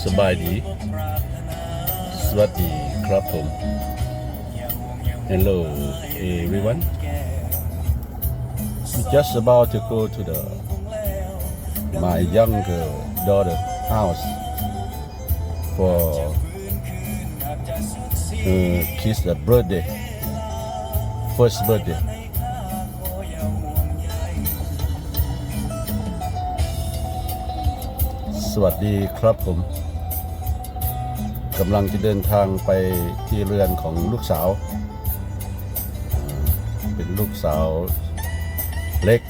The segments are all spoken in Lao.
ສະບາຍດີ ສະຫວັດດີຄັບຜົມ Hello everyone. We just about to go to the my younger daughter house for her kid's birthday, first birthday. ສະຫວັດດີຄັບຜົມ ກຳລັງຈະເດີນທາງໄປທີ່ເຮືອນຂອງລູກສາວ ເປັນລູກສາວເລັກ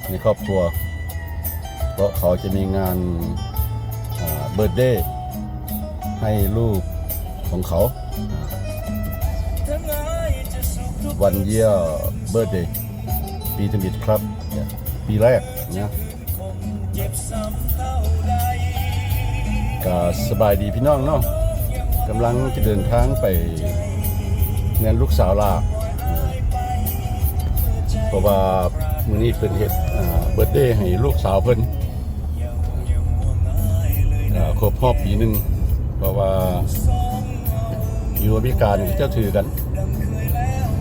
ໃນຄອບຄົວ ເພາະເຂົາຈະມີງານ ເບີດເດ ໃຫ້ລູກຂອງເຂົາ One year birthday ປີທຳອິດຄັບ ປີແລກນະ. ກະສະບາຍດີພີ່ນ້ອງເນາະ ກຳລັງຈະເດີນທາງໄປເຮືອນລູກສາວຫຼ້າ ເພາະວ່າມື້ນີ້ເພິ່ນເຮັດ ເອີ ເບີດເດໃຫ້ລູກສາວເພິ່ນ ເອີ ຄົບຮອບປີໜຶ່ງ ເພາະວ່າຢູ່ອາເມລິການີ້ເຂົາເຈົ້າຖືກັນ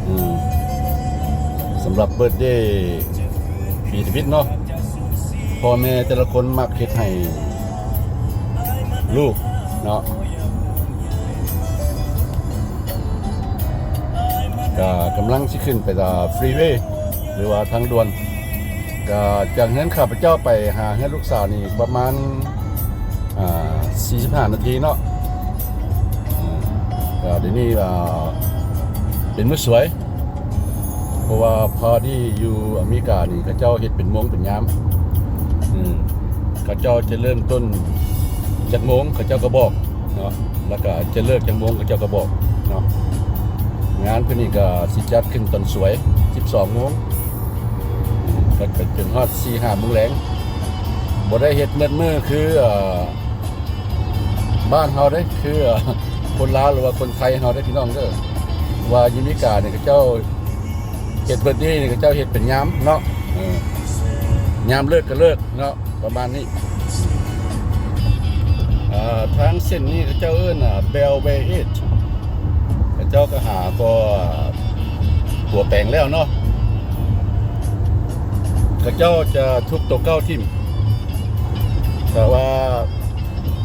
ອືມ ສຳລັບເບີດເດປີທຳອິດເນາະ ພໍ່ແມ່ແຕ່ລະຄົນມັກເຮັດໃຫ້ລູກເນາະ ກະກຳລັງຊິຂຶ້ນໄປ ອາ ຟຣີເວ ຫຼືວ່າທາງດ່ວນ ກະຈາກເຮືອນຂ້າພະເຈົ້າໄປຫາເຮືອນລູກສາວນີ້ປະມານ ອ່າ ສີ່ສິບຫ້ານາທີເນາະ ກະດຽວນີ້ ອ່າ ເປັນມື້ສວຍ ເພາະວ່າພໍດີຢູ່ອາເມລິການີ້ ເຂົາເຈົ້າເຮັດເປັນໂມງເປັນຍາມ ເຂົາເຈົ້າຈະເລີ່ມຕົ້ນຈັກໂມງ ເຂົາເຈົ້າກໍບອກເນາະ ແລ້ວກະຈະເລີກຈັກໂມງ ເຂົາເຈົ້າກໍບອກເນາະ. ງານເພິ່ນນີ້ກະຊິຈັດຂຶ້ນຕອນສວຍ ສິບສອງໂມງ ກະໄປຈົນຮອດສີ່ຫ້າໂມງແລງ ບໍ່ໄດ້ເຮັດໝົດມື້ຄື ເອີ ບ້ານເຮົາເດ້ ຄື ເອີ ຄົນລາວ ຫຼືວ່າຄົນໄທເຮົາເດ້ພີ່ນ້ອງເດີ ວ່າຢູ່ອາເມລິການີ້ເຂົາເຈົ້າເຮັດເບີດເດນີ້ ເຂົາເຈົ້າເຮັດເປັນຍາມເນາະ ເອີ ຍາມເລີກກໍເລີກເນາະ ປະມານນີ້ ເອີ ທາງເສັ້ນນີ້ເຂົາເຈົ້າເອີ້ນວ່າ Belvedere ເຂົາເຈົ້າກໍຫາກໍປົວແປງແລ້ວເນາະ ເຂົາເຈົ້າຈະທຸບໂຕເກົ່າຖິ້ມ ຖ້າວ່າ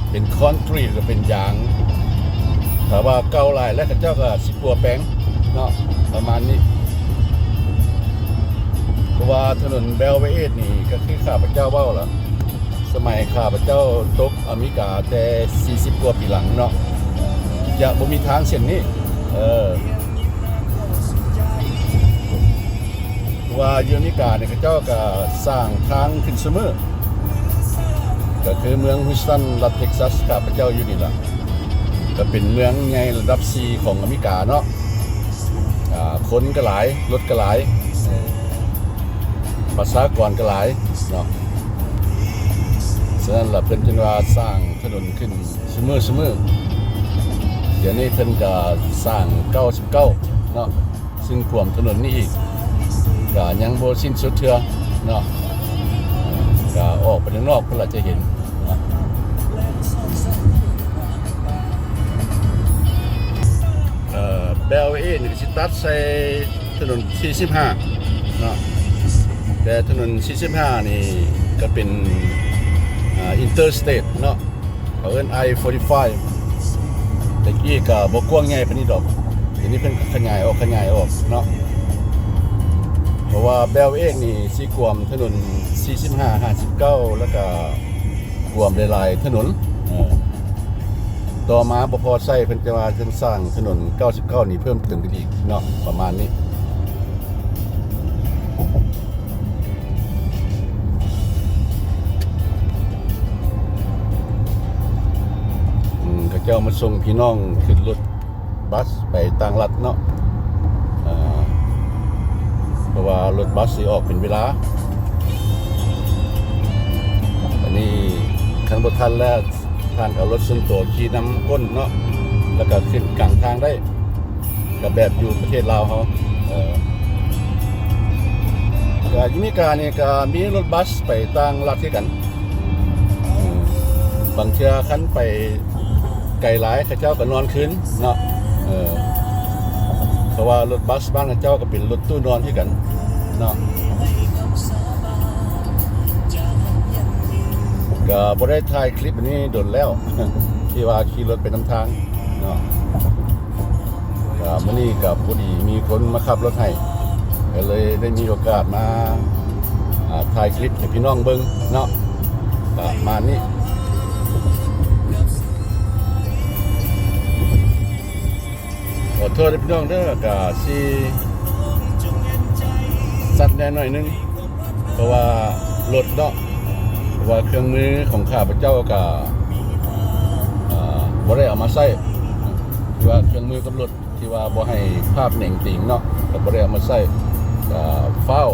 ເປັນຄອນກຣີດ ຫຼືເປັນຢາງ ຖ້າວ່າເກົ່າຫຼາຍແລ້ວ ເຂົາເຈົ້າກໍຊິປົວແປງເນາະ ປະມານນີ້ ເພາະວ່າຖະໜົນ Belvedere ນີ້ ກໍຄືຂ້າພະເຈົ້າເວົ້າລະ ສະໄໝຂ້າພະເຈົ້າຕົກອາເມລິກາແຕ່ສີ່ສິບກວ່າປີຫຼັງເນາະ ຈະບໍ່ມີທາງເສັ້ນນີ້ ເອີ ເພາະວ່າຢູ່ອາເມລິການີ້ ເຂົາເຈົ້າກໍສ້າງທາງຂຶ້ນຊຸມື້ ກໍຄືເມືອງ Houston ລັດ Texas ຂ້າພະເຈົ້າຢູ່ນີ້ລະ ກໍເປັນເມືອງໃຫຍ່ລະດັບສີ່ຂອງອາເມລິກາເນາະ ອາ ຄົນກໍຫຼາຍ ລົດກໍຫຼາຍ ປະຊາກອນກໍຫຼາຍເນາະ ສະນັ້ນລະເພິ່ນຈຶ່ງວ່າສ້າງຖະໜົນຂຶ້ນຊຸມື້ ຊຸມື້ ດຽວນີ້ເພິ່ນກໍສ້າງເກົ້າສິບເກົ້າເນາະ ຊຶ່ງຂວາມຖະໜົນນີ້ອີກ ກໍຍັງບໍ່ສິ້ນສຸດເທື່ອເນາະ ກໍອອກໄປທາງນອກພຸ້ນລະຈະເຫັນເນາະ ເອີ Belvedere ນີ້ກໍຊິຕັດໃສ່ ຖະໜົນສີ່ສິບຫ້າເນາະ ແຕ່ຖະໜົນສີ່ສິບຫ້ານີ້ກໍເປັນ ອ່າ ອິນເຕີສະເຕດເນາະ ເຂົາເອີ້ນ I forty-five ແຕ່ກີ້ກໍບໍ່ກວ້າງໃຫຍ່ປານນີ້ດອກ ດຽວນີ້ເພິ່ນກໍຂະຫຍາຍອອກ ຂະຫຍາຍອອກເນາະ ເພາະວ່າ Belvedere ນີ້ຊິຂວາມຖະໜົນສີ່ສິບຫ້າ ຫ້າສິບເກົ້າ ແລ້ວກໍ ກວມຫຼາຍໆຖະໜົນ ເອີ ຕໍ່ມາບໍ່ພໍໃຊ້ ເພິ່ນຈະວ່າຈະສ້າງຖະໜົນເກົ້າສິບເກົ້ານີ້ເພີ່ມເຕີມຂຶ້ນອີກເນາະ ປະມານນີ້ ອືມ ເຂົາເຈົ້າມາສົ່ງພີ່ນ້ອງຂຶ້ນລົດ ບັສໄປຕ່າງລັດເນາະ ເອີ ເພາະວ່າລົດບັສຊິອອກເປັນເວລາ ອັນນີ້ຄັນບໍ່ທັນແລ້ວ ທ່ານກໍເອົາລົດສ່ວນຕົວຂີ່ນຳກົ້ນເນາະ ແລ້ວກໍຂຶ້ນກາງທາງໄດ້ ກໍແບບຢູ່ປະເທດລາວເຮົາ ເອີ ກໍຢູ່ອາເມລິການີ້ກໍມີລົດບັສໄປຕ່າງລັດຄືກັນ ອືມ ບາງເທື່ອຄັນໄປໄກຫຼາຍ ເຂົາເຈົ້າກໍນອນຄືນເນາະ ເອີ ເພາະວ່າລົດບັສບ້ານເຂົາເຈົ້າກໍເປັນລົດຕູ້ນອນຄືກັນເນາະ ກໍບໍ່ໄດ້ຖ່າຍຄລິບອັນນີ້ດົນແລ້ວ ທີ່ວ່າຂີ່ລົດໄປນຳທາງເນາະ ກໍມື້ນີ້ກໍພໍດີມີຄົນມາຂັບລົດໃຫ້ ກໍເລີຍໄດ້ມີໂອກາດມາ ອ່າ ຖ່າຍຄລິບໃຫ້ພີ່ນ້ອງເບິ່ງເນາະ ປະມານນີ້. ຂໍໂທດເດີພີ່ນ້ອງເດີ ກະຊິສັ່ນແດ່ໜ້ອຍໜຶ່ງ ເພາະວ່າລົດເນາະ ເພາະວ່າເຄື່ອງມືຂອງຂ້າພະເຈົ້າກະ ເອີ ບໍ່ໄດ້ເອົາມາໃຊ້ ທີ່ວ່າເຄື່ອງມືກັບລົດ ທີ່ວ່າບໍ່ໃຫ້ພາບເໜັງຕີງເນາະ ກໍບໍ່ໄດ້ເອົາມາໃຊ້ ກໍຟ້າວ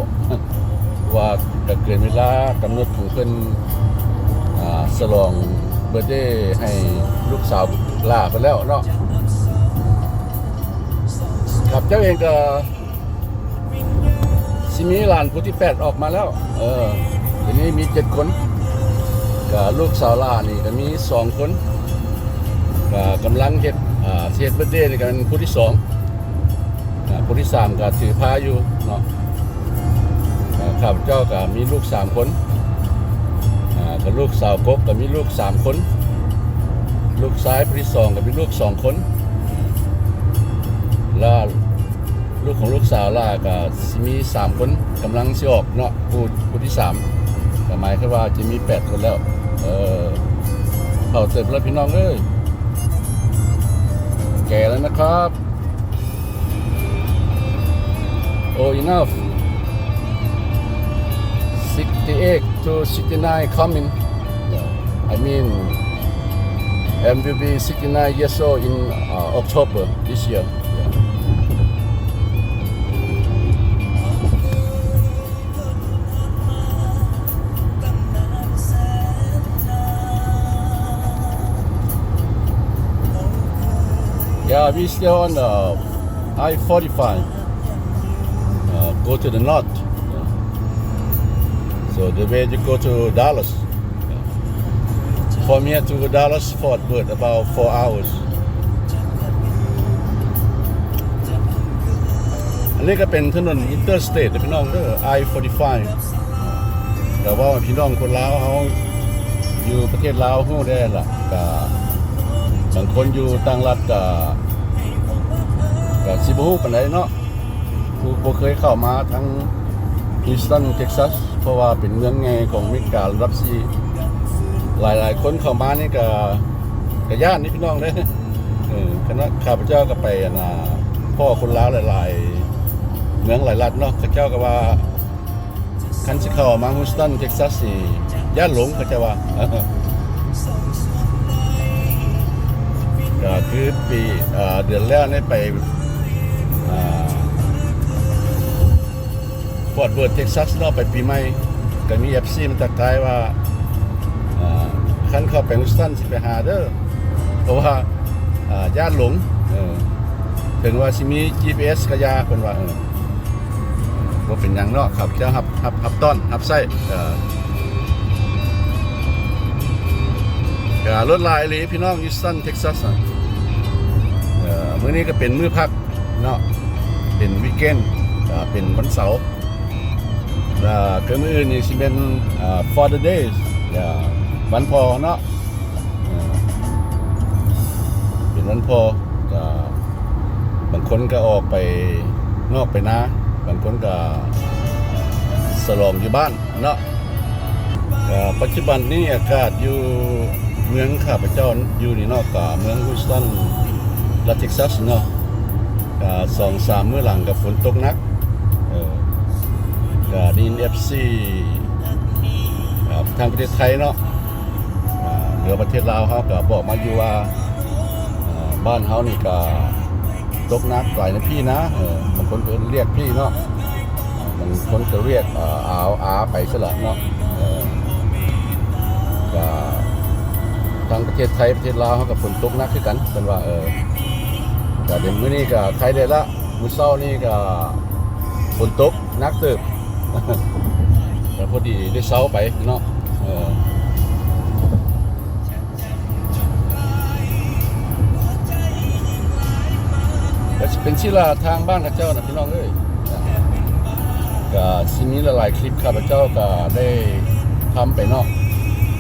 ວ່າກໍເກີນເວລາກຳນົດຂອງເພິ່ນ ອ່າ ສະຫຼອງເບີດເດໃຫ້ລູກສາວຫຼ້າເພິ່ນແລ້ວເນາະ. ຂ້າພະເຈົ້າເອງກໍຊິມີຫຼານຜູ້ທີແປດອອກມາແລ້ວ ເອີ ດຽວນີ້ມີເຈັດຄົນ ກໍລູກສາວຫຼ້ານີ້ກໍມີສອງຄົນ ກໍກຳລັງເຮັດ ອ່າ ຊິເຮັດເບີດເດນີ້ກໍເປັນຜູ້ທີສອງ ອ່າ ຜູ້ທີສາມກໍຖືພາຢູ່ເນາະ. ອ່າ ຂ້າພະເຈົ້າກໍມີລູກສາມຄົນ ອ່າ ກໍລູກສາວກົກກໍມີລູກສາມຄົນ ລູກຊາຍຜູ້ທີສອງກໍມີລູກສອງຄົນ ແລ້ວລູກຂອງລູກສາວຫຼ້າກໍຊິມີສາມຄົນ ກຳລັງຊິອອກເນາະ ຜູ້ ຜູ້ທີສາມ ກໍໝາຍຄວາມວ່າຈະມີແປດຄົນແລ້ວ ເອີ ເຖົ້າເຕີບແລ້ວພີ່ນ້ອງເອີຍ ແກ່ແລ້ວນະຄັບ. Oh, enough. Sixty-eight to sixty-nine coming. Yeah. I mean, M will be sixty-nine years old in, uh, October this year. Yeah. Yeah, we still on the I forty-five, uh, go to the north. So the way to go to Dallas. From here to Dallas Fort Worth about four hours. ອັນນີ້ກໍເປັນຖະໜົນ Interstate ເດີພີ່ນ້ອງເດີ I forty-five. ກໍເວົ້າໃຫ້ພີ່ນ້ອງຄົນລາວເຮົາຢູ່ປະເທດລາວຮູ້ແດ່ລະ ກໍບາງຄົນຢູ່ຕ່າງລັດກໍ ກໍຊິບໍ່ຮູ້ປານໃດເນາະ ຜູ້ບໍ່ເຄີຍເຂົ້າມາທາງ Houston Texas ເພາະວ່າເປັນເມືອງໃຫຍ່ຂອງອາເມລິກາລະດັບສີ່ ຫຼາຍໆຄົນເຂົ້າມານີ້ກໍ ກໍຢ້ານນີ້ພີ່ນ້ອງເດີ ເອີ ຄະນະຂ້າພະເຈົ້າກໍໄປ ອັນນ່າ ພໍ້ຄົນລາວຫຼາຍໆເມືອງຫຼາຍລັດເນາະ ເຂົາເຈົ້າກໍວ່າ ຄັນຊິເຂົ້າມາ Houston Texas ນີ້ຢ້ານຫຼົງ ເຂົາເຈົ້າວ່າ ກໍຄືປີ ເດືອນແລ້ວນີ້ໄປ ອ່າ Fort Worth Texas ເນາະ ໄປປີໃໝ່ ກໍມີ ເອັຟ ຊີ ມາທັກທາຍວ່າ ອ່າ ຄັນເຂົ້າໄປ Houston ຊິໄປຫາເດີ ເພາະວ່າ ອ່າ ຢ້ານຫຼົງ ເອີ ເຖິງວ່າຊິມີ ຈີພີເອັສ ກໍຢ່າ ເພິ່ນວ່າ ເອີ ບໍ່ເປັນຫຍັງເນາະ ຂ້າພະເຈົ້າຮັບ ຮັບ ຮັບຕ້ອນ ຮັບໃຊ້ ເອີ ກໍລົດຫຼາຍອີ່ຫຼີພີ່ນ້ອງ Houston Texas ນະ ເອີ ມື້ນີ້ກໍເປັນມື້ພັກເນາະ ເປັນ weekend ກໍເປັນວັນເສົາ ແລ້ວກໍມື້ອື່ນນີ້ຊິແມ່ນ ອ່າ Father Day ກໍວັນພໍ່ເນາະ ເອີ ເປັນວັນພໍ່ ກໍບາງຄົນກໍອອກໄປນອກໄປນາ ບາງຄົນກໍສະຫຼອງຢູ່ບ້ານເນາະ. ກໍປັດຈຸບັນນີ້ອາກາດຢູ່ເມືອງຂ້າພະເຈົ້າຢູ່ນີ້ເນາະ ກໍເມືອງ Houston ລັດ Texas ເນາະ ກໍສອງສາມມື້ຫຼັງກໍຝົນຕົກໜັກ ເອີ ກໍໄດ້ຍິນ ເອັຟ ຊີ ອ່າ ທາງປະເທດໄທເນາະ ອ່າ ຫຼືວ່າປະເທດລາວເຮົາກໍບອກມາຢູ່ວ່າ ອ່າ ບ້ານເຮົານີ້ກໍຕົກໜັກຫຼາຍນະພີ່ນະ ເອີ ບາງຄົນກໍເອີ້ນລຽກພີ່ເນາະ ບາງຄົນກໍລຽກ ອ່າ ອາວ ອາໄປຊັ້ນລະເນາະ ເອີ ກໍທາງປະເທດໄທ ປະເທດລາວເຮົາກໍຝົນຕົກໜັກຄືກັນ ເພິ່ນວ່າ ເອີ ກໍເດ ມື້ນີ້ກໍໄຄແດ່ລະ ມື້ເຊົ້ານີ້ກໍຝົນຕົກໜັກເຕີບ ກໍພໍດີໄດ້ເຊົາໄປເນາະ ເອີ ເ ເປັນຊິລະທາງບ້ານເຂົາເຈົ້ານະພີ່ນ້ອງເອີຍ. ກະຊິມີຫຼາຍໆຄລິບ ຂ້າພະເຈົ້າກະໄດ້ທຳໄປເນາະ.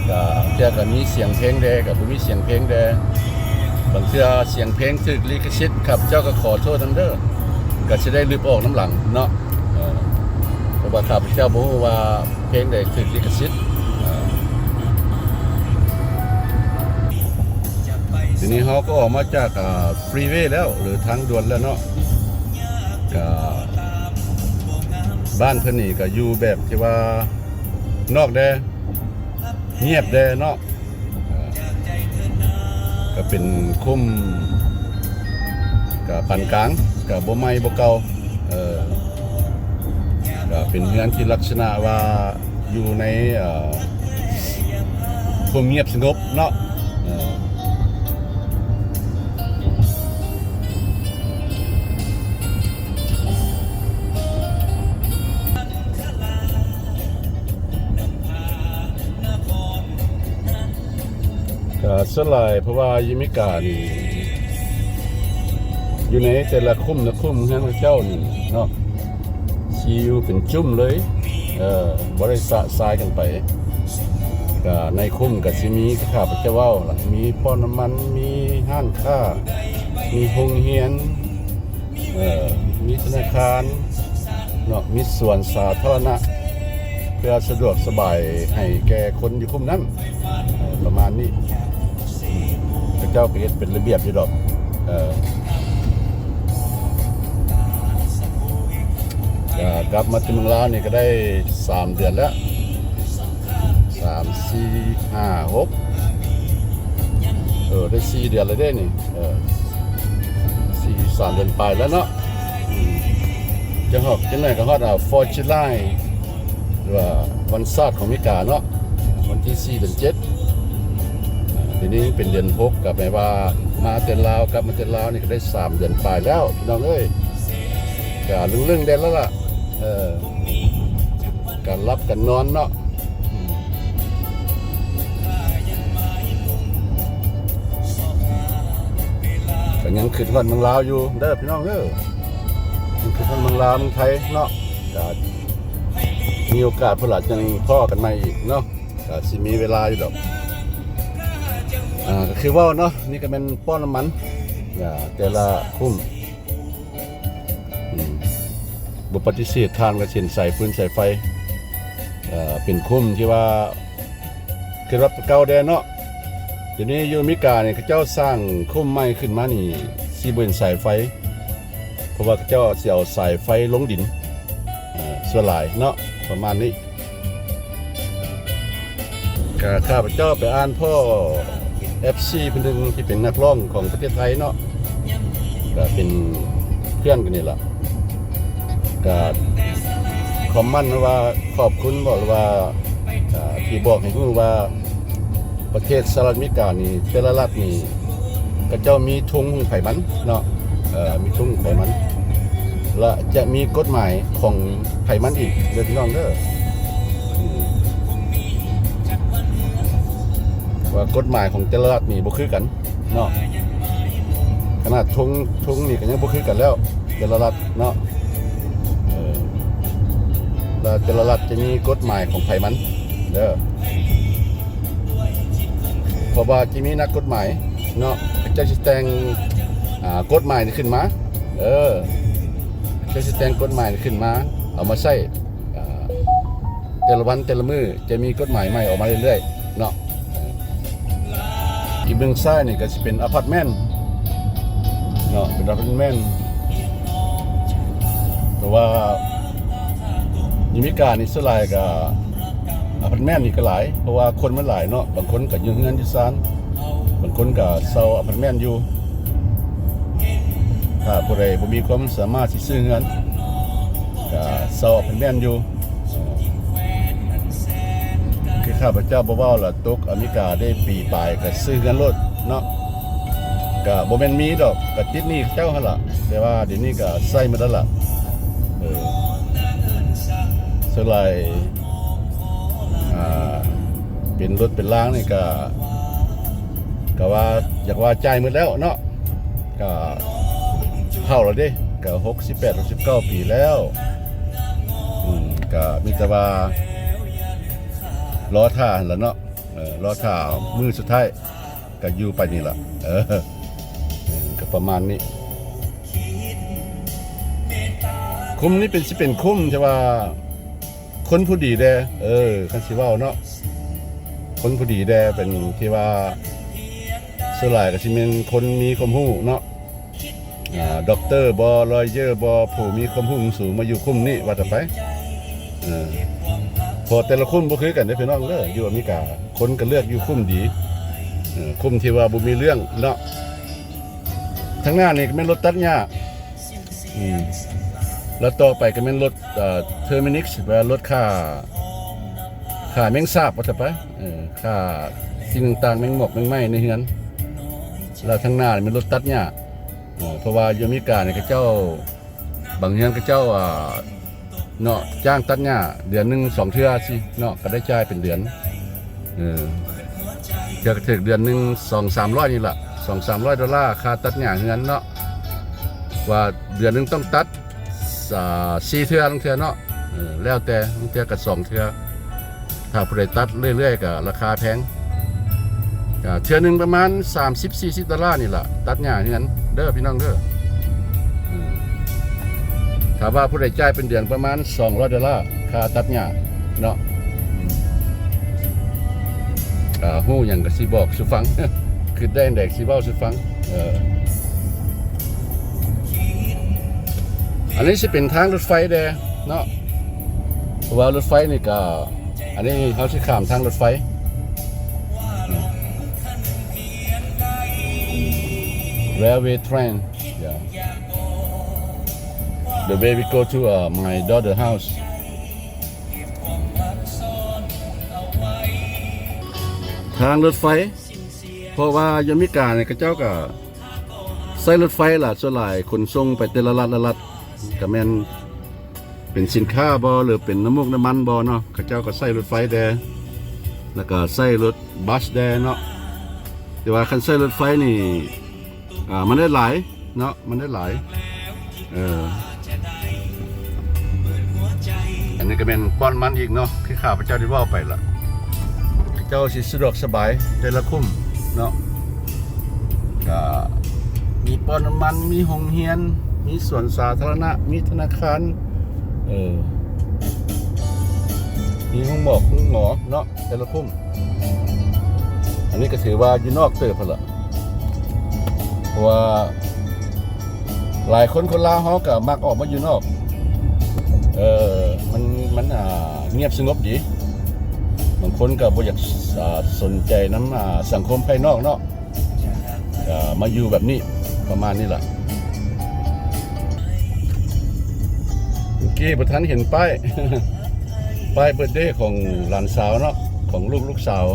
ກະເທື່ອກະມີສຽງເພງແດ່ ກະບໍ່ມີສຽງເພງແດ່. ບາງເທື່ອສຽງເພງຖືກລິຂະສິດ ຂ້າພະເຈົ້າກະຂໍໂທດນຳເດີ. ກະຊິໄດ້ລຶບອອກນຳຫຼັງເນາະ. ເອີ ເພາະວ່າຂ້າພະເຈົ້າບໍ່ຮູ້ວ່າ ເພງໃດຖືກລິຂະສິດ. ດຽວນີ້ເຮົາກໍອອກມາຈາກ ອ່າ ຟຣີເວແລ້ວ ຫຼື ທາງດ່ວນແລ້ວເນາະ. ກະ ບ້ານເພິ່ນນີ້ກະຢູ່ແບບທີ່ວ່ານອກແດ່ ງຽບແດ່ເນາະ. ກະເປັນຄຸ້ມ ກະປານກາງ ກະບໍ່ໃໝ່ບໍ່ເກົ່າ. ເອີ ກະເປັນເຮືອນທີ່ລັກສະນະວ່າຢູ່ໃນ ເອີ ຄວາມງຽບສະຫງົບເນາະ. ເອີ ກະສ່ວນຫຼາຍ ເພາະວ່າຢູ່ອາເມລິການີ້ ຢູ່ໃນແຕ່ລະຄຸ້ມນະຄຸ້ມເຮືອນເຂົາເຈົ້ານີ້ເນາະ ຊິຢູ່ເປັນຈຸ້ມເລີຍ. ເອີ ບໍ່ໄດ້ຊະຊາຍກັນໄປ. ກະໃນຄຸ້ມກະຊິມີ ຄືຂ້າພະເຈົ້າເວົ້າລະ ມີປ້ຳນ້ຳມັນ ມີຮ້ານຄ້າ ມີໂຮງຮຽນ ເອີ ມີທະນາຄານເນາະ ມີສວນສາທາລະນະ ເພື່ອສະດວກສະບາຍໃຫ້ແກ່ຄົນຢູ່ຄຸ້ມນັ້ນ ເອີ ປະມານນີ້. ເຂົາເຈົ້າກະເຮັດເປັນລະບຽບຢູ່ດອກ. ເອີ ກະກັບມາແຕ່ເມືອງລາວນີ້ກະໄດ້ສາມເດືອນແລ້ວ ສາມ ສີ່ ຫ້າ ຫົກ ເອີ ໄດ້ສີ່ເດືອນແລ້ວເດ້ນີ້. ເອີ ສີ່ ສາມເດືອນປາຍແລ້ວເນາະ. ອືມ ຈັກຮອດ ຈັກໜ້ອຍກະຮອດ ອ່າ Fourth of July ຫຼືວ່າວັນຊາດຂອງອາເມລິກາເນາະ ວັນທີສີ່ ເດືອນເຈັດ. ອ່າ ດຽວນີ້ເປັນເດືອນຫົກ ກະແປວ່າມາແຕ່ລາວ ກັບມາແຕ່ລາວນີ້ກະໄດ້ສາມເດືອນປາຍແລ້ວພີ່ນ້ອງເອີຍ. ກະລຶ້ງໆແດ່ແລ້ວລະ ເອີ ການຫຼັບການນອນເນາະ. ອືມ ກະຍັງຄິດຮອດເມືອງລາວຢູ່ເດີພີ່ນ້ອງເດີ ຍັງຄິດຮອດເມືອງລາວເມືອງໄທເນາະ. ກະມີໂອກາດພຸ້ນລະ ຈັ່ງພໍ້ກັນໃໝ່ອີກເນາະ ກະຊິມີເວລາຢູ່ດອກ. ອ່າ ກະຄືເວົ້າເນາະ ນີ້ກະແມ່ນປ້ຳນ້ຳມັນ ອ່າ ແຕ່ລະຄຸ້ມ ອືມ ບໍ່ປະຕິເສດ ທ່ານກະເຫັນສາຍຟືນສາຍໄຟ ເອີ ເປັນຄຸ້ມທີ່ວ່າຄືວ່າເກົ່າແດ່ເນາະ. ດຽວນີ້ຢູ່ອາເມລິການີ້ ເຂົາເຈົ້າສ້າງຄຸ້ມໃໝ່ຂຶ້ນມານີ້ ຊິບໍ່ເຫັນສາຍໄຟ ເພາະວ່າເຂົາເຈົ້າຊິເອົາສາຍໄຟລົງດິນ ເອີ ສ່ວນຫຼາຍເນາະ ປະມານນີ້. ກະຂ້າພະເຈົ້າໄປອ່ານພໍ້ເອັຟຊີຜູ້ໜຶ່ງທີ່ເປັນນັກຮ້ອງຂອງປະເທດໄທເນາະ ກະເປັນເພື່ອນກັນນີ້ລະ ກະຄອມເມັນວ່າຂອບຄຸນບໍ ຫຼືວ່າ ກະທີ່ບອກໃຫ້ຮູ້ວ່າ ປະເທດສະຫະລັດອາເມລິການີ້ ແຕ່ລະລັດນີ້ ເຂົາເຈົ້າມີທຸງຂອງໃຜມັນເນາະ ເອີ ມີທຸງຂອງໃຜມັນ ແລະ ຈະມີກົດໝາຍຂອງໃຜມັນອີກເດີພີ່ນ້ອງເດີ ອືມ ວ່າກົດໝາຍຂອງແຕ່ລະລັດນີ້ບໍ່ຄືກັນເນາະ ຂະໜາດທຸງ ທຸງນີ້ກະຍັງບໍ່ຄືກັນແລ້ວ ແຕ່ລະລັດເນາະ ເອີ ແລະ ແຕ່ລະລັດຈະມີກົດໝາຍຂອງໃຜມັນເດີ. ເພາະວ່າຈະມີນັກກົດໝາຍເນາະ ເຂົາເຈົ້າຊິແຕ່ງ ອ່າ ກົດໝາຍນີ້ຂຶ້ນມາ ເອີ ເຂົາເຈົ້າຊິແຕ່ງກົດໝາຍນີ້ຂຶ້ນມາ ເອົາມາໃຊ້ ອ່າ ແຕ່ລະວັນແຕ່ລະມື້ຈະມີກົດໝາຍໃໝ່ອອກມາເລື້ອຍໆເນາະ. ອີກເບື້ອງຊ້າຍນີ້ກະຊິເປັນອາພາດເມັນເນາະ ເປັນອາພາດເມັນ ເພາະວ່າຢູ່ອາເມລິການີ້ສ່ວນຫຼາຍກະ ອາພາດເມັນນີ້ກະຫຼາຍ ເພາະວ່າຄົນມັນຫຼາຍເນາະ ບາງຄົນກະຢູ່ເຮືອນຢູ່ຊານ ບາງຄົນກະເຊົ່າອາພາດເມັນຢູ່. ຖ້າຜູ້ໃດບໍ່ມີຄວາມສາມາດຊິຊື້ເຮືອນ ກະເຊົ່າອາພາດເມັນຢູ່. ຄືຂ້າພະເຈົ້າບໍ່ເວົ້າລະ ຕົກອາເມລິກາໄດ້ປີປາຍກະຊື້ເຮືອນໂລດເນາະ ກະບໍ່ແມ່ນມີດອກ ກະຕິດໜີ້ເຂົາເຈົ້າຫັ້ນລະ ແຕ່ວ່າດຽວນີ້ກະໃຊ້ໝົດແລ້ວລະ. ເອີ ສ່ວນຫຼາຍ ອ່າ ເປັນລົດເປັນລາງນີ້ກະ ກະວ່າ ຢາກວ່າຈ່າຍໝົດແລ້ວເນາະ ກະ ເຖົ້າແລ້ວເດ້ ກໍຫົກສິບແປດ ຫົກສິບເກົ້າປີແລ້ວ. ອືມ ກໍມີແຕ່ວ່າລໍຖ້າຫັ້ນລະເນາະ. ເອີ ລໍຖ້າມື້ສຸດທ້າຍ ກໍຢູ່ໄປນີ້ລະ. ເອີ ກໍປະມານນີ້. ຄຸ້ມນີ້ເປັນ ຊິເປັນຄຸ້ມທີ່ວ່າ ຄົນຜູ້ດີແດ່ ເອີ ຄັນຊິເວົ້າເນາະ ຄົນຜູ້ດີແດ່ ເປັນທີ່ວ່າ ສ່ວນຫຼາຍກໍຊິແມ່ນຄົນມີຄວາມຮູ້ເນາະ ອາ ດັອກເຕີບໍ ລອຍເຢີບໍ ຜູ້ມີຄວາມຮູ້ສູງມາຢູ່ຄຸ້ມນີ້ວ່າແຕ່ໄປ. ເອີ ເພາະແຕ່ລະຄຸ້ມບໍ່ຄືກັນເດ້ພີ່ນ້ອງເດີ ຢູ່ອາເມລິກາ ຄົນກໍເລືອກຢູ່ຄຸ້ມດີ ເອີ ຄຸ້ມທີ່ວ່າບໍ່ມີເລື່ອງເນາະ. ທາງໜ້ານີ້ກໍແມ່ນລົດຕັດຫຍ້າ ອືມ ແລ້ວຕໍ່ໄປກໍແມ່ນລົດ ເອີ ເທີມິນິກ ແປວ່າລົດຂ້າ ຂ້າແມງສາບວ່າຊະໄປ ເອີ ຂ້າສິ່ງຕ່າງໆ ແມງໝອກແມງໄມ້ໃນເຮືອນ. ແລ້ວທາງໜ້າແມ່ນລົດຕັດຫຍ້າ ເອີ ເພາະວ່າຢູ່ອາເມລິການີ້ເຂົາເຈົ້າ ບາງເຮືອນເຂົາເຈົ້າ ອ່າ ເນາະ ຈ້າງຕັດຫຍ້າເດືອນໜຶ່ງສອງເທື່ອຊີ້ເນາະ ກໍໄດ້ຈ່າຍເປັນເດືອນ ເອີ ເທື່ອກໍຖືກເດືອນໜຶ່ງສອງສາມຮ້ອຍນີ້ລະ ສອງສາມຮ້ອຍໂດລາ ຄ່າຕັດຫຍ້າເຮືອນເນາະ ວ່າເດືອນໜຶ່ງຕ້ອງຕັດ ສາ ສີ່ເທື່ອ ລາງເທື່ອເນາະ ເອີ ແລ້ວແຕ່ ລາງເທື່ອກໍສອງເທື່ອ. ຖ້າຜູ້ໃດຕັດເລື້ອຍໆ ກໍລາຄາແພງ ກໍເທື່ອໜຶ່ງປະມານສາມສິບສີ່ສິບໂດລານີ້ລະ ຕັດຫຍ້າເຮືອນເດີພີ່ນ້ອງເດີ. ອືມ ຖ້າວ່າຜູ້ໃດຈ່າຍເປັນເດືອນປະມານສອງຮ້ອຍໂດລາ ຄ່າຕັດຫຍ້າເນາະ. ອືມ ກໍຮູ້ຫຍັງກໍຊິບອກສູ່ຟັງ ຄິດໄດ້ອັນໃດຊິເວົ້າສູ່ຟັງ. ເອີ ອັນນີ້ຊິເປັນທາງລົດໄຟແດ່ເນາະ ເພາະວ່າລົດໄຟນີ້ກໍ ອັນນີ້ເຮົາຊິຂ້າມທາງລົດໄຟ railway train, yeah, the way we go to, uh, my daughter house. ທາງລົດໄຟ ເພາະວ່າຢູ່ອາເມລິການີ້ ເຂົາເຈົ້າກໍໃຊ້ລົດໄຟລະ ສ່ວນຫຼາຍຂົນສົ່ງໄປແຕ່ລະລັດລະລັດ ກໍແມ່ນເປັນສິນຄ້າບໍ ຫຼືເປັນນ້ຳມູກນ້ຳມັນບໍເນາະ ເຂົາເຈົ້າກໍໃຊ້ລົດໄຟແດ່ ແລ້ວກໍໃຊ້ລົດບັສແດ່ເນາະ. ແຕ່ວ່າຄັນໃຊ້ລົດໄຟນີ້ ອ່າ ມັນໄດ້ຫຼາຍເນາະ ມັນໄດ້ຫຼາຍ. ເອີ ອັນນີ້ກໍແມ່ນປ້ອນມັນອີກເນາະ ຄືຂ້າພະເຈົ້າໄດ້ເວົ້າໄປລະ ເຈົ້າຊິສະດວກສະບາຍ ແຕ່ລະຄຸ້ມເນາະ ກໍມີປ້ອນນ້ຳມັນ ມີໂຮງຮຽນ ມີສວນສາທາລະນະ ມີທະນາຄານ ເອີ ມີໂຮງໝໍ ໂຮງໝໍເນາະ ແຕ່ລະຄຸ້ມ. ອັນນີ້ກໍຖືວ່າຢູ່ນອກເຕີບພຸ້ນລະ ເພາະວ່າຫຼາຍຄົນ ຄົນລາວເຮົາກໍມັກອອກມາຢູ່ນອກ ເອີ ມັນ ມັນ ອ່າ ງຽບສະຫງົບດີ ບາງຄົນກໍບໍ່ຢາກ ອ່າ ສົນໃຈນຳ ອ່າ ສັງຄົມພາຍນອກເນາະ ກໍມາຢູ່ແບບນີ້ ປະມານນີ້ລະ. ເມື່ອກີ້ບໍ່ທັນເຫັນປ້າຍ ປ້າຍເບີດເດຂອງຫຼານສາວເນາະ ຂອງລູກ ລູກສາວ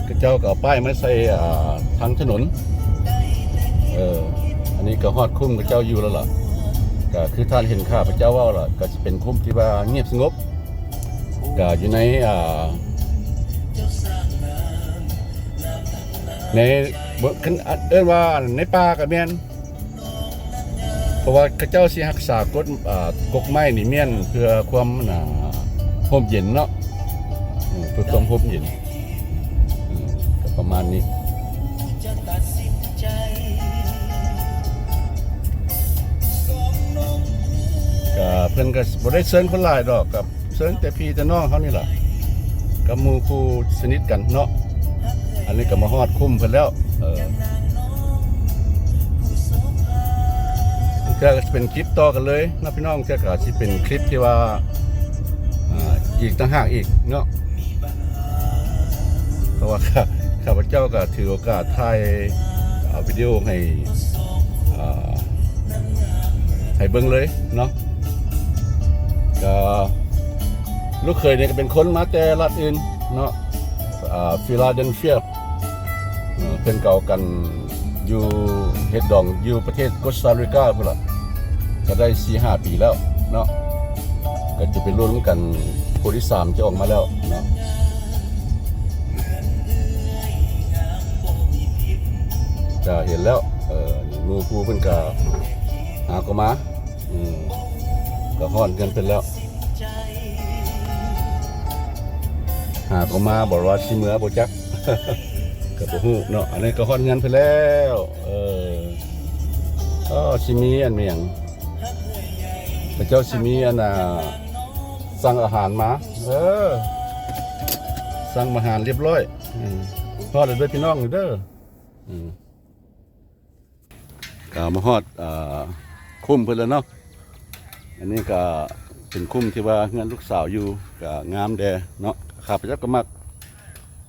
ເຂົາເຈົ້າກໍເອົາປ້າຍມາໃສ່ ອ່າ ທາງຖະໜົນ ເອີ ອັນນີ້ກໍຮອດຄຸ້ມເຂົາເຈົ້າຢູ່ແລ້ວລະ ກໍຄືທ່ານເຫັນຂ້າພະເຈົ້າເວົ້າລະ ກໍຊິເປັນຄຸ້ມທີ່ວ່າງຽບສະຫງົບ ກໍຢູ່ໃນ ອ່າ ໃນ ເອີ້ນວ່າໃນປ່າກໍແມ່ນ ເພາະວ່າເຂົາເຈົ້າຊິຮັກສາກົດ ອ່າ ກົກໄມ້ນີ້ແມ່ນເພື່ອຄວາມ ອ່າ ຮົ່ມເຢັນເນາະ ເອີ ເພື່ອຄວາມຮົ່ມເຢັນ ເອີ ກໍປະມານນີ້ ກໍເພິ່ນກໍບໍ່ໄດ້ເຊີນຄົນຫຼາຍດອກ ກໍ ເຊີນແຕ່ພີ່ແຕ່ນ້ອງເຮົານີ້ລະ ກັບໝູ່ຄູ່ສະໜິດກັນເນາະ ອັນນີ້ກໍມາຮອດຄຸ້ມເພິ່ນແລ້ວ ເອີ ເທື່ອກໍຊິເປັນຄລິບຕໍ່ກັນເລີຍເນາະພີ່ນ້ອງ ເທື່ອກໍຊິເປັນຄລິບທີ່ວ່າ ອ່າ ອີກຕ່າງຫາກອີກເນາະ ເພາະວ່າຂ້າ ຂ້າພະເຈົ້າກໍຖືໂອກາດຖ່າຍ ອ່າ ວິດີໂອໃຫ້ ອ່າ ໃຫ້ເບິ່ງເລີຍເນາະ ກໍລູກເຂີຍນີ້ກໍເປັນຄົນມາແຕ່ລັດອື່ນເນາະ ອ່າ Philadelphia ເອີ ເພິ່ນກໍເອົາກັນຢູ່ເຮັດດອງຢູ່ປະເທດ Costa Rica ພຸ້ນລະ ກໍໄດ້ສີ່ຫ້າປີແລ້ວເນາະ ກໍຈະໄປລົມກັນຜູ້ທີສາມຈະອອກມາແລ້ວເນາະ ກໍເຫັນແລ້ວ ເອີ ໝູ່ຄູ່ເພິ່ນກໍ ຫາກໍມາ ອືມ ກໍຮອດເຮືອນເພິ່ນແລ້ວ ຫາກໍມາ ບໍ່ວ່າຊິເມືອບໍ່ຈັກ ກໍບໍ່ຮູ້ເນາະ. ອັນນີ້ກໍຮອດເຮືອນເພິ່ນແລ້ວ ເອີ ກໍຊິມີອັນແມ່ນຫຍັງ ເຂົາເຈົ້າຊິມີອັນນ່າ ສັ່ງອາຫານມາ ເອີ ສັ່ງອາຫານລຽບຮ້ອຍ ອືມ ຮອດແລ້ວເດີພີ່ນ້ອງເດີ ອືມ. ກໍມາຮອດ ເອີ ຄຸ້ມເພິ່ນແລ້ວເນາະ. ອັນນີ້ກໍເປັນຄຸ້ມທີ່ວ່າເຮືອນລູກສາວຢູ່ ກໍງາມແດ່ເນາະ. ຂ້າພະເຈົ້າກໍມັກ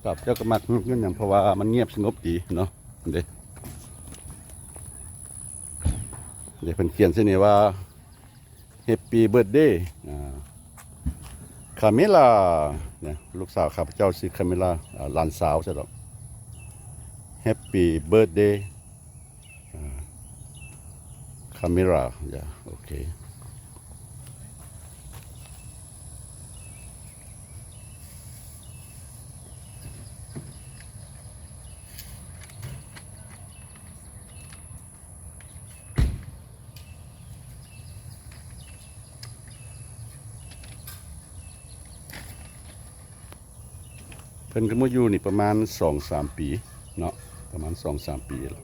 ຂ້າພະເຈົ້າກໍມັກ ຍ້ອນຫຍັງ ເພາະວ່າມັນງຽບສະຫງົບດີເນາະ. ເດ້ ເດ້ ເພິ່ນຂຽນໃສ່ນີ້ວ່າ Happy birthday ອ່າ Camila ນະ ລູກສາວຂ້າພະເຈົ້າຊື່ Camila ອ່າ ຫຼານສາວຊະດອກ. Happy birthday ອ່າ Camila ຢ່າ ໂອເຄ. ເພິ່ນກໍມາຢູ່ນີ້ປະມານສອງສາມປີເນາະ ປະມານສອງສາມປີແລ້ວ.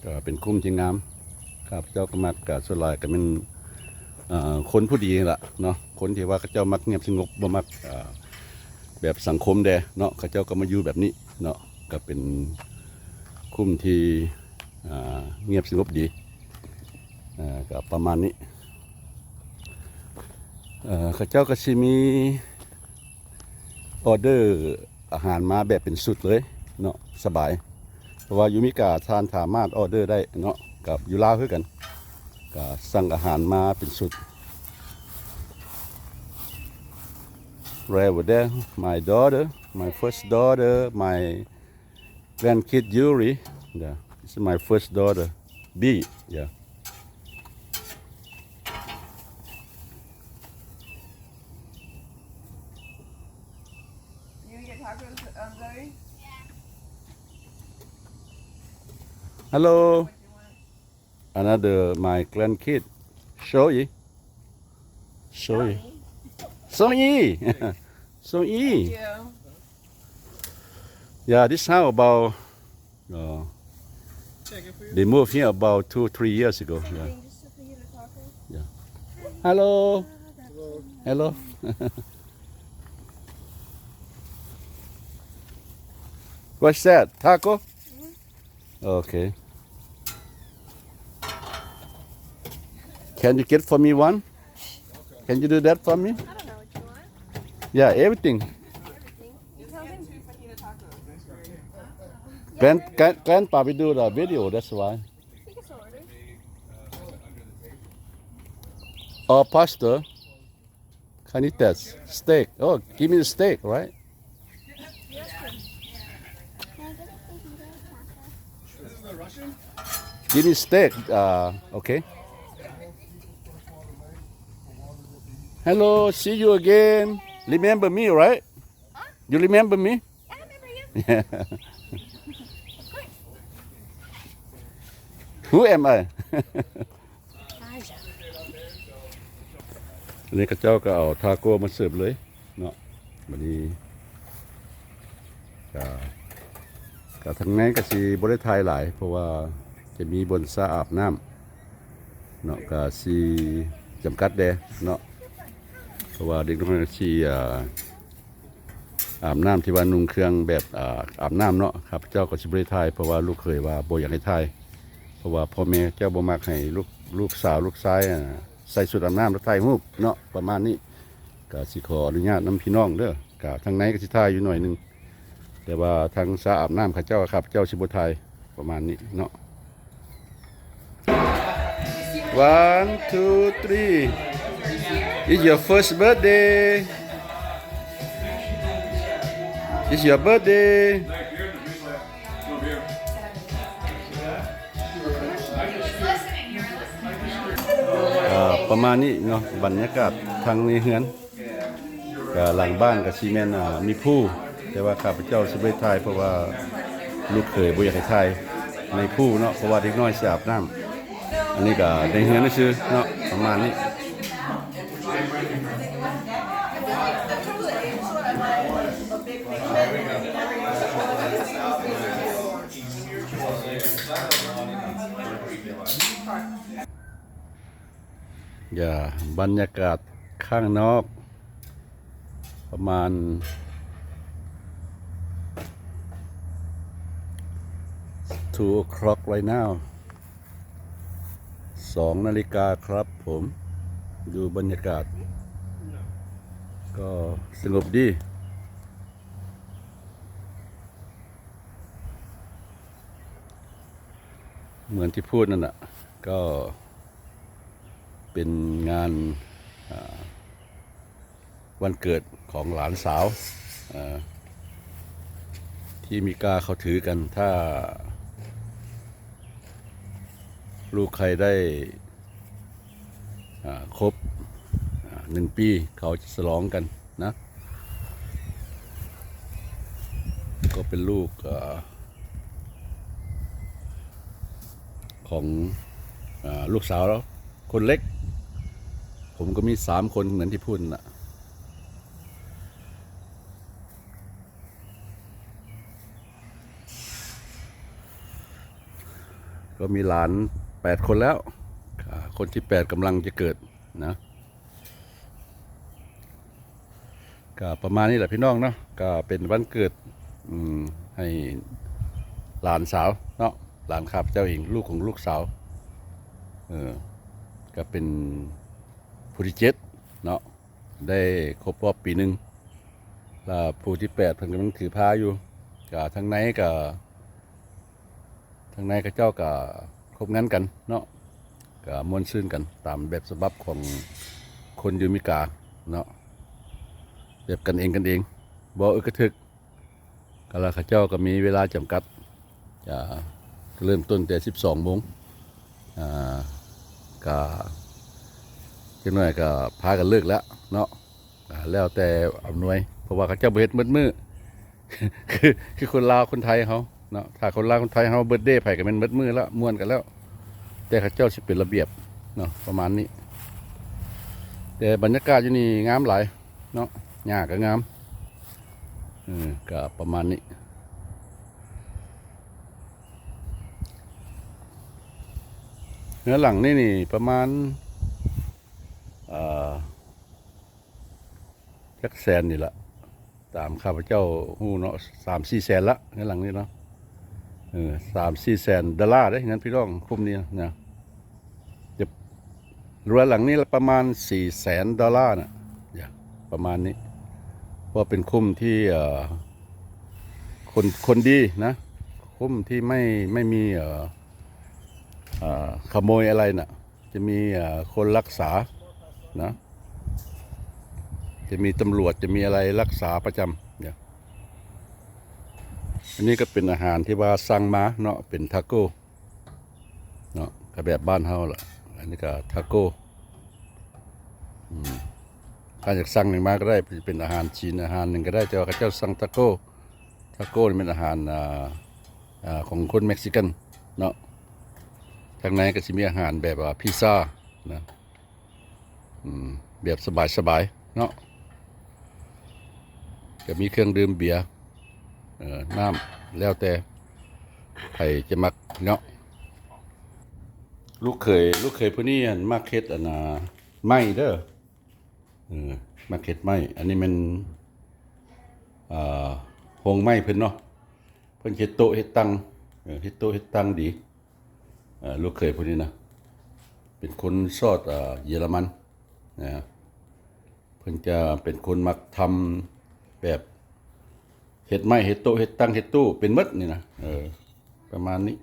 ກໍເປັນຄຸ້ມທີ່ງາມ ຂ້າພະເຈົ້າກໍມັກ ກໍສ່ວນຫຼາຍກໍແມ່ນ ເອີ ຄົນຜູ້ດີລະເນາະ ຄົນທີ່ວ່າເຂົາເຈົ້າມັກງຽບສະຫງົບ ບໍ່ມັກ ເອີ ແບບສັງຄົມແດ່ເນາະ ເຂົາເຈົ້າກໍມາຢູ່ແບບນີ້ເນາະ. ກໍເປັນຄຸ້ມທີ່ ເອີ ງຽບສະຫງົບດີ ເອີ ກໍປະມານນີ້ ເອີ ເຂົາເຈົ້າກໍຊິມີ ອໍເດີອາຫານມາແບບເປັນຊຸດເລີຍເນາະ ສະບາຍ ເພາະວ່າຢູ່ອາເມລິກາທ່ານສາມາດອໍເດີໄດ້ເນາະ ກັບຢູ່ລາວຄືກັນ ກໍສັ່ງອາຫານມາເປັນຊຸດ. Right over there, my daughter, my first daughter, my grandkid Yuri. Yeah, this is my first daughter, B. Yeah. You get tacos, um, Zoe? Hello. What you want? Another my grandkid. Shoyi. Shoyi. Shoyi. Shoyi. Thank you. Yeah, this house about Uh, they moved here about two, three years ago. Yeah. Yeah. Hello. Hello. What's that? Taco? Okay. Can you get for me one? Can you do that for me? I don't know what you want. Yeah, everything. Everything. You tell him. Grand, grand, grandpa, we do the video, that's why. He gets orders. Oh, pasta. Can eat that steak. Oh, give me the steak, right? Give me steak. Uh, okay. Hello, see you again. Remember me, right? You remember me? I remember you. Yeah. Of course. Who am I? ອັນນີ້ເຂົາເຈົ້າກໍເອົາທາໂກ້ມາເສີບເລີຍເນາະ. ບັດນີ້ກໍ ກໍທາງໃນກໍຊິບໍ່ໄດ້ຖ່າຍຫຼາຍ ເພາະວ່າຈະມີບ່ອນສະອາບນ້ຳເນາະ ກໍຊິຈຳກັດແດ່ເນາະ ເພາະວ່າເດັກນ້ອຍກໍຊິ ອ່າ ອາບນ້ຳທີ່ວ່ານຸ່ງເຄື່ອງແບບ ອາ ອາບນ້ຳເນາະ ຂ້າພະເຈົ້າກໍຊິບໍ່ໄດ້ຖ່າຍ ເພາະວ່າລູກເຂີຍວ່າບໍ່ຢາກໃຫ້ຖ່າຍ ເພາະວ່າພໍ່ແມ່ເຈົ້າບໍ່ມັກໃຫ້ລູກ ລູກສາວລູກຊາຍ ອາ ໃສ່ຊຸດອາບນ້ຳແລ້ວຖ່າຍຮູບເນາະ ປະມານນີ້. ກະຊິຂໍອະນຸຍາດນຳພີ່ນ້ອງເດີ ກະທາງໃນກະຊິຖ່າຍຢູ່ໜ້ອຍໜຶ່ງ ແຕ່ວ່າທາງສະອາບນ້ຳເຂົາເຈົ້າ ຂ້າພະເຈົ້າຊິບໍ່ຖ່າຍ ປະມານນີ້ເນາະ. One, two, three. It's your first birthday. It's your birthday. ກໍປະມານນີ້ເນາະ ບັນຍາກາດທາງໃນເຮືອນ. ກະຫຼັງບ້ານກະຊິແມ່ນ ອ່າ ມີພູ ແຕ່ວ່າຂ້າພະເຈົ້າຊິບໍ່ໄດ້ຖ່າຍ ເພາະວ່າລູກເຂີຍບໍ່ຢາກໃຫ້ຖ່າຍໃນພູເນາະ ເພາະວ່າເດັກນ້ອຍຊິອາບນ້ຳ. ອັນນີ້ກໍໃນເຮືອນຊື່ເນາະ ປະມານນີ້. ຢ່າ ບັນຍາກາດຂ້າງນອກ ປະມານ two o'clock right now ສອງນາລິກາຄັບຜົມ. ດູບັນຍາກາດ ກໍສະຫງົບດີ ເໝືອນທີ່ພູດນັ້ນນະ ກໍເປັນງານ ອາ ວັນເກີດຂອງຫຼານສາວ ເອີ ທີ່ມີກາເຂົາຖືກັນ ຖ້າລູກໃຄໄດ້ ອາ ຄົບ ອາ ໜຶ່ງປີ ເຂົາຈະສະຫຼອງກັນນະ. ກໍເປັນລູກ ເອີ ຂອງ ອາ ລູກສາວ ຄົນເລັກ. ຜົມກໍມີສາມຄົນເໝືອນທີ່ພຸ້ນນະ. ກໍມີຫຼານແປດຄົນແລ້ວ ອາ ຄົນທີແປດກຳລັງຈະເກີດນະ. ກໍປະມານນີ້ແຫຼະພີ່ນ້ອງເນາະ ກໍເປັນວັນເກີດ ອືມ ໃຫ້ຫຼານສາວເນາະ ຫຼານຂ້າພະເຈົ້າເອງ ລູກຂອງລູກສາວ ເອີ ກໍເປັນຜູ້ທີເຈັດເນາະ ໄດ້ຄົບຮອບປີໜຶ່ງ ແລ້ວຜູ້ທີແປດເພິ່ນກຳລັງຖືພາຢູ່. ກໍທາງໃນກໍ ທາງໃນເຂົາເຈົ້າກໍຄົບງານກັນເນາະ ກໍມ່ວນຊື່ນກັນຕາມແບບສະບັບຂອງຄົນຢູ່ອາເມລິກາເນາະ ແບບກັນເອງກັນເອງ ບໍ່ອຶກກະທຶກ. ກໍລະເຂົາເຈົ້າກໍມີເວລາຈຳກັດ ຈະເລີ່ມຕົ້ນແຕ່ສິບສອງໂມງ ອາ ກໍຈັກໜ້ອຍກໍພາກັນເລີກແລ້ວເນາະ. ອາ ແລ້ວແຕ່ອຳນວຍ ເພາະວ່າເຂົາເຈົ້າບໍ່ເຮັດໝົດມື້ ຄື ຄືຄົນລາວຄົນໄທເຮົາເນາະ. ຖ້າຄົນລາວຄົນໄທເຮົາເບີດເດໃຜກໍແມ່ນໝົດມື້ແລ້ວ ມ່ວນກັນແລ້ວ ແຕ່ເຂົາເຈົ້າຊິເປັນລະບຽບເນາະ ປະມານນີ້. ແຕ່ບັນຍາກາດຢູ່ນີ້ງາມຫຼາຍເນາະ ຫຍ້າກໍງາມ ເອີ ກໍປະມານນີ້. ເຮືອນຫຼັງນີ້ນີ້ປະມານ ເອີ ຈັກແສນນີ້ລະ ຕາມຂ້າພະເຈົ້າຮູ້ເນາະ ສາມສີ່ແສນລະ ເຮືອນຫຼັງນີ້ເນາະ ເອີ ສາມສີ່ແສນດອນລາເດ້ ເງິນພີ່ນ້ອງຄຸ້ມນີ້ນະ. ຈະ ເຮືອນຫຼັງນີ້ລະປະມານສີ່ແສນດອນລານະ ປະມານນີ້ ເພາະເປັນຄຸ້ມທີ່ ເອີ ຄົນ ຄົນດີນະ ຄຸ້ມທີ່ໄມ່ ໄມ່ມີ ເອີ ເອີ ຂະໂມຍອະໄລນະ. ຈະມີ ເອີ ຄົນລັກສານະ ຈະມີຕຳຫຼວດ ຈະມີອະໄລລັກສາປະຈຳ. ອັນນີ້ກໍເປັນອາຫານທີ່ວ່າສັ່ງມາເນາະ ເປັນທາໂກເນາະ ກໍແບບບ້ານເຮົາລະ. ອັນນີ້ກໍທາໂກ ອືມ ຖ້າຢາກສັ່ງຫຍັງມາກໍໄດ້ ເປັນອາຫານຈີນອາຫານຫຍັງກໍໄດ້ ແຕ່ວ່າເຂົາເຈົ້າສັ່ງທາໂກ. ທາໂກນີ້ແມ່ນອາຫານ ອ່າ ອ່າ ຂອງຄົນເມັກຊິກັນເນາະ. ທາງໃນກໍຊິມີອາຫານແບບວ່າພິຊານະ ອືມ ແບບສະບາຍໆເນາະ ກໍມີເຄື່ອງດື່ມເບຍ ເອີ ນ້ຳ ແລ້ວແຕ່ໃຜຈະມັກເນາະ. ລູກເຂີຍ ລູກເຂີຍຜູ້ນີ້ຫັ້ນມັກເຮັດອັນນ່າໄມ້ເດີ ເອີ ມັກເຮັດໄມ້. ອັນນີ້ແມ່ນ ເອີ ໂຮງໄມ້ເພິ່ນເນາະ ເພິ່ນເຮັດໂຕະເຮັດຕັ່ງ ເອີ ເຮັດໂຕະເຮັດຕັ່ງດີ. ເອີ ລູກເຂີຍຜູ້ນີ້ນະ ເປັນຄົນຊອດ ເອີ ເຢຍລະມັນນະ ເພິ່ນຈະເປັນຄົນມັກທຳແບບເຮັດໄມ້ ເຮັດໂຕະ ເຮັດຕັ່ງ ເຮັດຕູ້ ເປັນໝົດນີ້ນະ ເອີ ປະມານນີ້.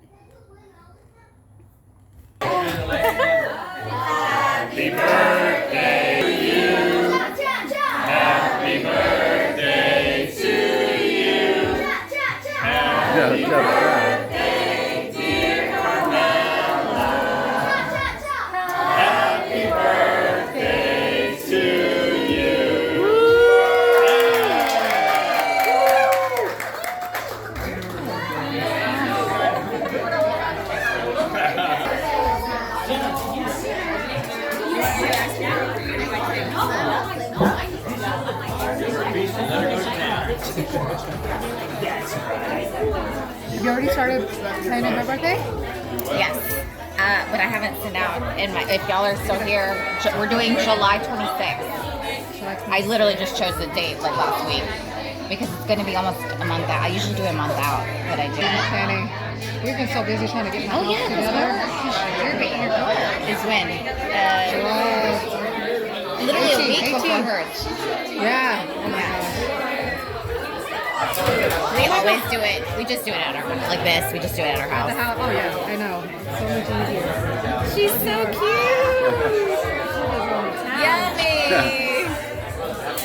You already started planning my birthday? Yes. Uh, but I haven't sent out in my, if y'all are still here, Ju- we're doing July twenty-sixth. July I literally just chose the date like last week because it's going to be almost a month out. I usually do a month out, but I do. Planning. We've been so busy trying to get my Oh house yeah, because together. We're, we're getting your car is when? Uh, July literally a eighteenth, week before eighteenth. Hers. Yeah. Oh my gosh. We always do it. We just do it at our house. Like this, we just do it at our house. At the house. Oh yeah, I know. So much easier. She's so cute. Yummy.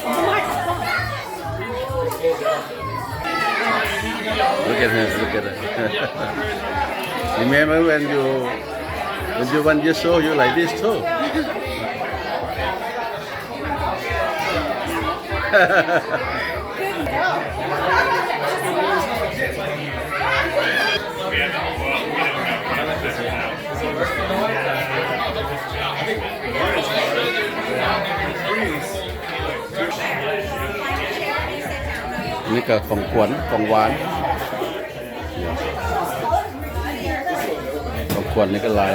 Oh my God. Look at her, look at her. Remember when you, when you one years old, you like this too. ນີ້ກໍຂອງຂວັນ ຂອງຫວານ. ຂອງຂວັນນີ້ກໍຫຼາຍ.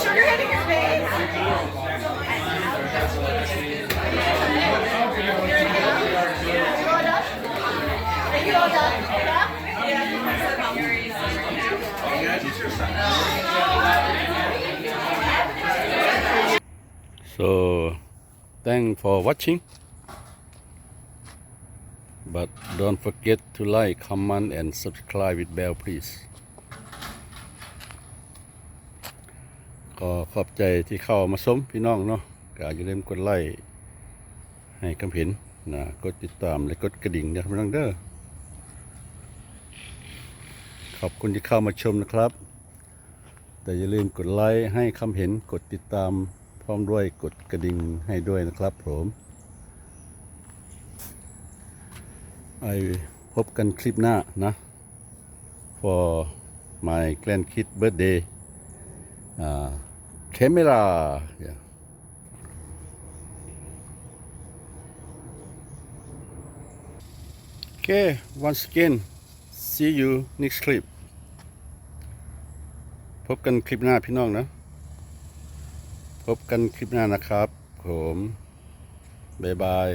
Sugar head in your face. Are you all done? Are you all done? So, thanks for watching, but don't forget to like, comment and subscribe with bell please. ກໍຂອບໃຈທີ່ເຂົ້າມາຊົມພີ່ນ້ອງເນາະ, ກໍຢ່າລືມກົດໄລ້ໃຫ້ຄຳເຫັນນະ, ກົດຕິດຕາມ ແລະ ກົດກະດິ່ງເດີພີ່ນ້ອງເດີ. ຂອບຄຸນທີ່ເຂົ້າມາຊົມນະຄັບ. ແຕ່ຢ່າລືມກົດໄລ້ ໃຫ້ຄຳເຫັນ ກົດຕິດຕາມ ພ້ອມດ້ວຍກົດກະດິ່ງໃຫ້ດ້ວຍນະຄັບຜົມ. ໄວ້ພົບກັນຄລິບໜ້ານະ for my grandkid birthday. ອ່າ camera. Yeah. Okay, once again, see you next clip. ພົບກັນຄລິບໜ້າພີ່ນ້ອງນະ, ພົບກັນຄລິບໜ້ານະຄັບຜົມ. ບາຍບາຍ.